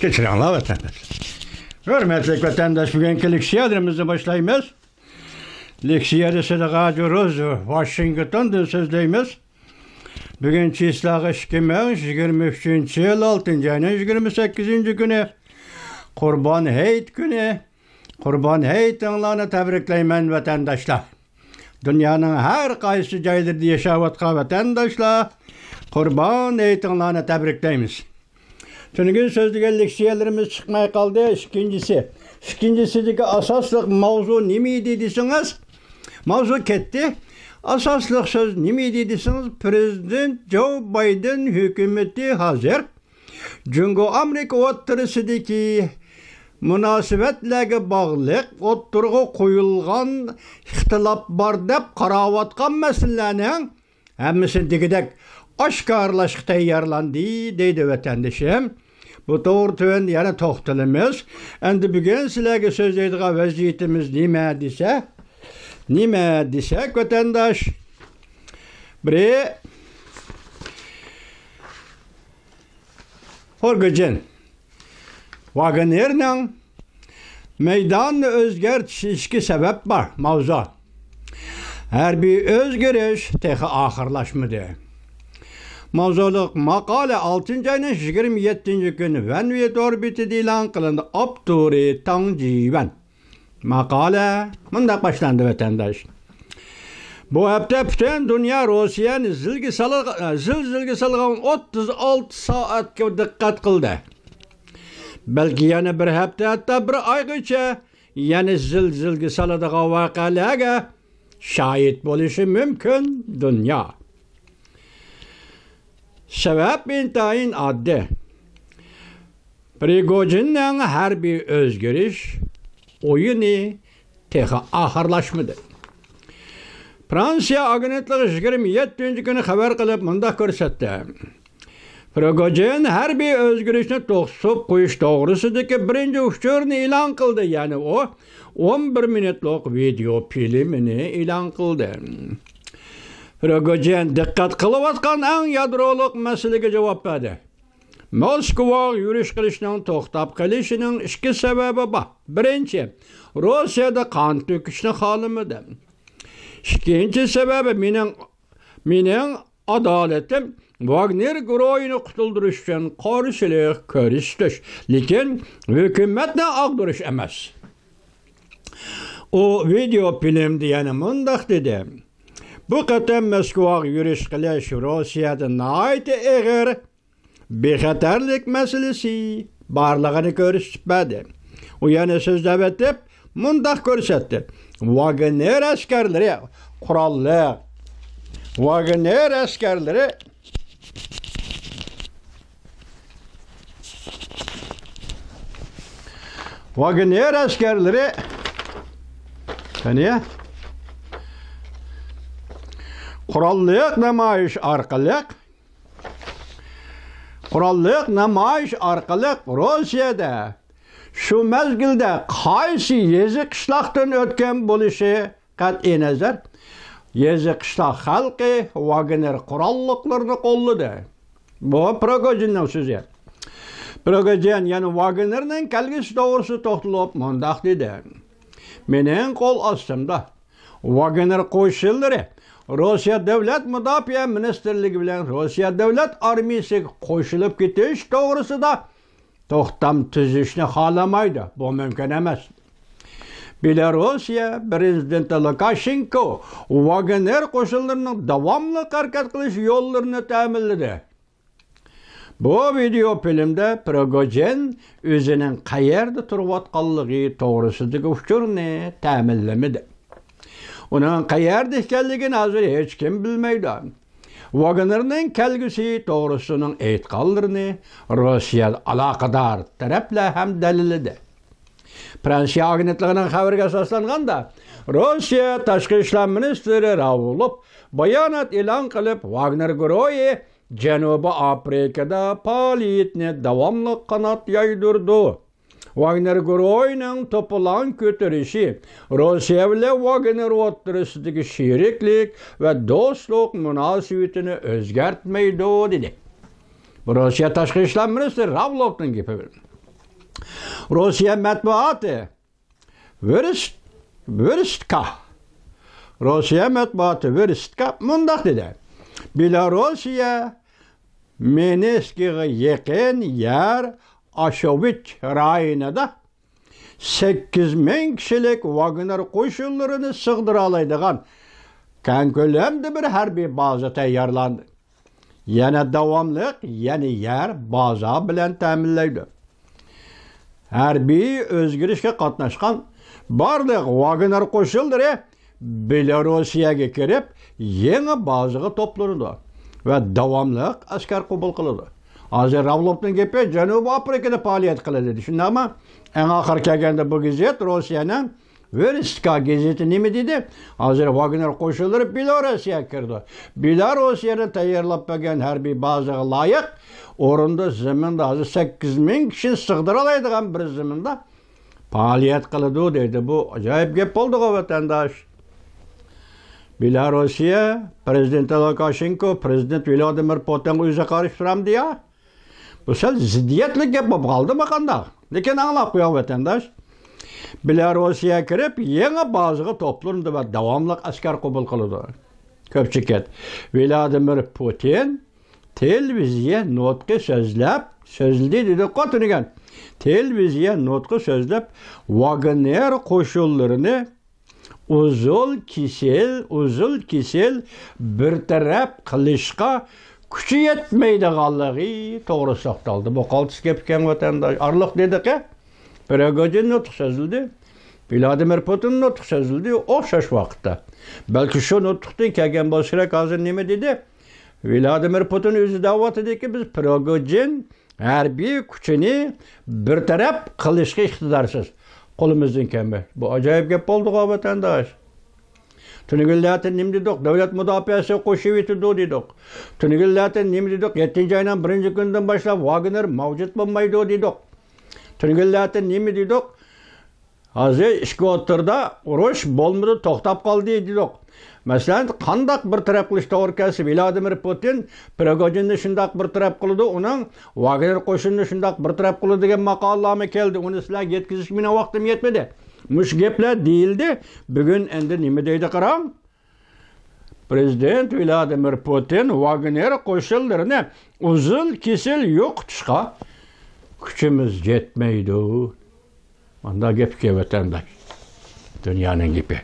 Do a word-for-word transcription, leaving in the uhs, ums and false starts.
كەچۈرۈڭلار، ۋەتەنداشلار. ھۆرمەتلىك ۋەتەنداش، بۈگۈنكى لېكسىيەلىرىمىزنى باشلايمىز. لېكسىيەدە سىلىغا جۇ روز ۋاشىنگتوندىن سۆزلەيمىز. بۈگۈن چىسلاغا ئىككى مىڭ يىگىرمە ئۈچىنچى يىل ئالتىنچى ئاينىڭ يىگىرمە سەككىزىنچى كۈنى، قۇربان ھېيت كۈنى. قۇربان ھېيتىڭلارنى تەبرىكلەيمەن، ۋەتەنداشلار. دۇنيانىڭ ھەر قايسى جايلىرىدا ياشاۋاتقان ۋەتەنداشلار، قۇربان ھېيتىڭلارنى تەبرىكلەيمىز. تۈنۈگۈن سۆزلىگەن لېكسىيەلىرىمىز چىقماي قالدى. ئىككىنچىسى، ئىككىنچىسىدىكى ئاساسلىق ماۋزۇ نېمە ئىدى دېسىڭىز، ماۋزۇ كەتتى. ئاساسلىق سۆز نېمە ئىدى دېسىڭىز، پىرېزىدېنت جو بايدېن ھۆكۈمىتى ھازىر جۇڭگو ئامېرىكا ئوتتۇرىسىدىكى مۇناسىۋەتلەرگە باغلىق ئوتتۇرىغا قويۇلغان ئىختىلاپ بار دەپ قاراۋاتقان مەسىلىلەرنىڭ ھەممىسىنى دېگۈدەك ئاشكارىلاشقا تەييارلاندى، دەيدۇ ۋەتەندىشىم. بۇ توغرا تۆۋەندە يەنە توختىلىمىز. ئەمدى بۈگۈن سىلەرگە سۆزلەيدىغان ۋەزىيىتىمىز نېمە دېسە، نېمە دېسەك، ۋەتەنداش، بىرى، پروگوژىن، ۋاگنېرنىڭ مەيداننى ئۆزگەرتىشى ئىككى سەۋەب بار. ماۋزۇ: ھەربىي ئۆزگىرىش تېخى ئاخىرلاشمىدى. ماۋزۇلۇق ماقالە ئالتىنچى ئاينىڭ يىگىرمە يەتتىنچى كۈنى ۋەنۋى تور بېتىدە ئېلان قىلىندى. ئاپتورى تاڭ جىۋەن. ماقالە مۇنداق باشلاندى، ۋەتەنداش. بۇ ھەپتە پۈتۈن دۇنيا روسىيەنى زىلگە سالغ-، زىلزىلگە سالغان ئوتتۇز ئالتە سائەتكە دىققەت قىلدى. بەلكى يەنە بىر ھەپتە، ھەتتا بىر ئايغىچە يەنە زىلزىلگە سالىدىغان ۋەقەلەرگە شاھىت بولۇشى مۇمكىن دۇنيا. سەۋەب ئىنتايىن ئاددىي. پرىگوژىننىڭ ھەربىي ئۆزگىرىش ئويۇنى تېخى ئاخىرلاشمىدى. فرانسىيە ئاگېنتلىقى يىگىرمە يەتتىنچى كۈنى خەۋەر قىلىپ مۇنداق كۆرسەتتى: پرىگوژىن ھەربىي ئۆزگىرىشنى توختىتىپ قويۇش توغرىسىدىكى بىرىنچى ئۇچۇرنى ئېلان قىلدى، يەنى ئۇ ئون بىر مىنۇتلۇق ۋىدېئو فىلىمىنى ئېلان قىلدى. پرىگوژىن دىققەت قىلىۋاتقان ئەڭ يادرولۇق مەسىلىگە جاۋاب بەردى. موسكۋاغا يۈرۈش قىلىشنىڭ توختاپ قېلىشىنىڭ ئىككى سەۋەبى بار. بىرىنچى، روسىيەدە قان تۆكۈشنى خالىمىدى. ئىككىنچى سەۋەبى، مېنىڭ، مېنىڭ ئادالىتىم ۋاگنېر گۇرۇھىنى قۇتۇلدۇرۇش ئۈچۈن قارشىلىق كۆرسىتىش، لېكىن ھۆكۈمەتنى ئاغدۇرۇش ئەمەس. ئۇ ۋىدېئو فىلىمدە يەنە مۇنداق دېدى: بۇ قېتىم موسكۋاغا يۈرۈش قىلىش روسىيەدە ناھايىتى ئېغىر بىخەتەرلىك مەسىلىسى بارلىقىنى كۆرسىتىپ بەردى. ئۇ يەنە سۆزلەپ ئۆتۈپ مۇنداق كۆرسەتتى: ۋاگنېر ئەسكەرلىرى قوراللىق. ۋاگنېر ئەسكەرلىرى، ۋاگنېر ئەسكەرلىرى، قېنى، قوراللىق نامايىش ئارقىلىق قوراللىق نامايىش ئارقىلىق روسىيەدە شۇ مەزگىلدە قايسى يېزا قىشلاقتىن ئۆتكەن بولۇشى قەتئىينەزەر، يېزا قىشلاق خەلقى ۋاگنېر قوراللىقلىرىنى قوللىدى. بۇ پروگوژىننىڭ سۆزى. پروگوژىن يەنە ۋاگنېرنىڭ كەلگۈسى توغرىسىدا توختىلىپ مۇنداق دېدى: مېنىڭ قول ئاستىمدا ۋاگنېر قوشۇنلىرى روسىيە دۆلەت مۇداپىئە مىنىستىرلىكى بىلەن روسىيە دۆلەت ئارمىيىسىگە قوشۇلۇپ كېتىش توغرىسىدا توختام تۈزۈشنى خالىمايدۇ. بۇ مۇمكىن ئەمەس. بېلاروسىيە پىرېزىدېنتى لۇكاشېنكو ۋاگنېر قوشۇنلىرىنىڭ داۋاملىق ھەرىكەت قىلىش يوللىرىنى تەمىنلىدى. بۇ ۋىدېئو فىلىمدە پروگوژىن ئۆزىنىڭ قەيەردە تۇرۇۋاتقانلىقى توغرىسىدىكى ئۇچۇرنى تەمىنلىمىدى. ئۇنىڭ قەيەردە ئىكەنلىكىنى ھازىر ھېچكىم بىلمەيدۇ. ۋاگنېرنىڭ كەلگۈسى توغرىسىدا ئۇنىڭ ئېيتقانلىرىنى روسىيە ئالاقىدار تەرەپلەر ھەم دەلىللىدى. فرانسىيە ئاگېنتلىقىنىڭ خەۋىرىگە ئاساسلانغاندا، روسىيە تاشقى ئىشلار مىنىستىرى راۋلوف بايانات ئېلان قىلىپ، ۋاگنېر گۇرۇھى جەنۇبىي ئافرىقىدا پائالىيىتىنى داۋاملىق قانات يايدۇرىدۇ. ۋاگنېر گۇرۇھىنىڭ توپىلاڭ كۆتۈرۈشى روسىيە بىلەن ۋاگنېر ئوتتۇرىسىدىكى شېرىكلىك ۋە دوستلۇق مۇناسىۋىتىنى ئۆزگەرتمەيدۇ، دېدى. بۇ روسىيە تاشقى ئىشلار مىنىستىرى راۋلوفنىڭ گېپى. روسىيە مەتبۇئاتى ۋېرست-، ۋېرستكا. روسىيە مەتبۇئاتى ۋېرستكا مۇنداق دېدى: بېلاروسىيە مىنسكىغا يېقىن يەر ئاشوۋىچ رايونىدا سەككىز مىڭ كىشىلىك ۋاگنېر قوشۇنلىرىنى سىغدۇرالايدىغان كەڭ كۆلەمدە بىر ھەربىي بازا تەييارلاندى. يەنە داۋاملىق، يەنە يەر، بازا بىلەن تەمىنلەيدۇ. ھەربىي ئۆزگىرىشكە قاتناشقان بارلىق ۋاگنېر قوشۇنلىرى بېلاروسىيەگە كىرىپ، يېڭى بازىغا توپلىنىدۇ ۋە داۋاملىق ئەسكەر قوبۇل قىلىدۇ. ھازىر راۋلوفنىڭ گېپى جەنۇبىي ئافرىكىدا پائالىيەت قىلىدۇ، شۇنداقمۇ؟ ئەڭ ئاخىرى كەلگەندە بۇ گېزىت، روسىيەنىڭ ۋېرستكا گېزىتى نېمە دېدى؟ ھازىر ۋاگنېر قوشۇنلىرى بېلاروسىيەگە كىرىدۇ. بېلاروسىيەنىڭ تەييارلاپ بەرگەن ھەربىي بازىغا لايىق ئورۇندا زېمىندا ھازىر سەككىز مىڭ كىشىنى سىغدۇرالايدىغان بىر زېمىندا پائالىيەت قىلىدۇ دەيدۇ. بۇ ئاجايىپ گەپ بولدىغۇ، ۋەتەنداش. بېلاروسىيە پرېزىدېنتى لۇكاشېنكو، پرېزىدېنت ۋلادىمىر پۇتىنغا ئۆزى قارشى تۇرامدۇ يا؟ بۇ سەل زىددىيەتلىك گەپ بولۇپ قالدىمۇ قانداق؟ لېكىن ئاڭلاپ قويۇڭ، ۋەتەنداش. بېلاروسىيە كىرىپ، يېڭى بازىغا توپلىنىدۇ ۋە داۋاملىق ئەسكەر قوبۇل قىلىدۇ. كۆپچىكەت. ۋلادىمىر پۇتىن تېلېۋىزىيە نۇتقى سۆزلەپ، سۆزلىدى دېدۇققۇ تۈنۈگۈن. تېلېۋىزىيە نۇتقى سۆزلەپ، ۋاگنېر قوشۇنلىرىنى ئۇزۇل كېسىل، ئۇزۇل كېسىل بىر تەرەپ قىلىشقا كۈچى يەتمەيدىغانلىقى توغرىسىدا توختالدى. بۇ قالتىس گەپ ئىكەن، ۋەتەنداش. ئارىلىق دېدىقى، پرىگوجىن نۇتۇق سۆزلىدى، ۋلادىمىر پۇتىن نۇتۇق سۆزلىدى، ئوخشاش ۋاقىتتا. بەلكى شۇ نۇتۇقتىن كەلگەن بولسا كېرەك، ھازىر نېمە دېدى؟ ۋلادىمىر پۇتىن ئۆزى دەۋاتىدىكى، بىز پرىگوجىن ھەربىي كۈچىنى بىر تەرەپ قىلىشقا ئىقتىدارسىز. قولىمىزدىن كەلمەيدۇ. بۇ ئاجايىپ گەپ بولدىغۇ، ۋەتەنداش. تۈنۈگۈنلەردە نېمە دېدۇق؟ دۆلەت مۇداپىئەسى قوشۇۋېتىدۇ دېدۇق. تۈنۈگۈنلەردە نېمە دېدۇق؟ يەتتىنچى ئاينىڭ بىرىنچى كۈنىدىن باشلاپ ۋاگنېر مەۋجۇت بولمايدۇ دېدۇق. تۈنۈگۈنلەردە نېمە دېدۇق؟ ھازىر ئىككى ئوتتۇرىدا ئۇرۇش بولمىدى، توختاپ قالدى دېدۇق. مەسىلەن، قانداق بىر تەرەپ قىلىش توغرا كەلسە، ۋلادىمىر پۇتىن پرىگوجىننى شۇنداق بىر تەرەپ قىلىدۇ، ئۇنىڭ ۋاگنېر قوشۇنىنى شۇنداق بىر تەرەپ قىلىدۇ دېگەن ماقالىلەرمۇ كەلدى. ئۇنى سىلەرگە يەتكۈزۈشكە مېنىڭ ۋاقتىم يەتمىدى. مۇشۇ گەپلەر دېيىلدى. بۈگۈن ئەمدى نېمە دەيدۇ قاراڭ؟ پرېزىدېنت ۋلادىمىر پۇتىن ۋاگنېر قوشۇنلىرىنى ئۇزۇل كېسىل يوقىتىشقا كۈچىمىز يەتمەيدۇ. مانداق گەپكەن، ۋەتەنداش. دۇنيانىڭ گېپى.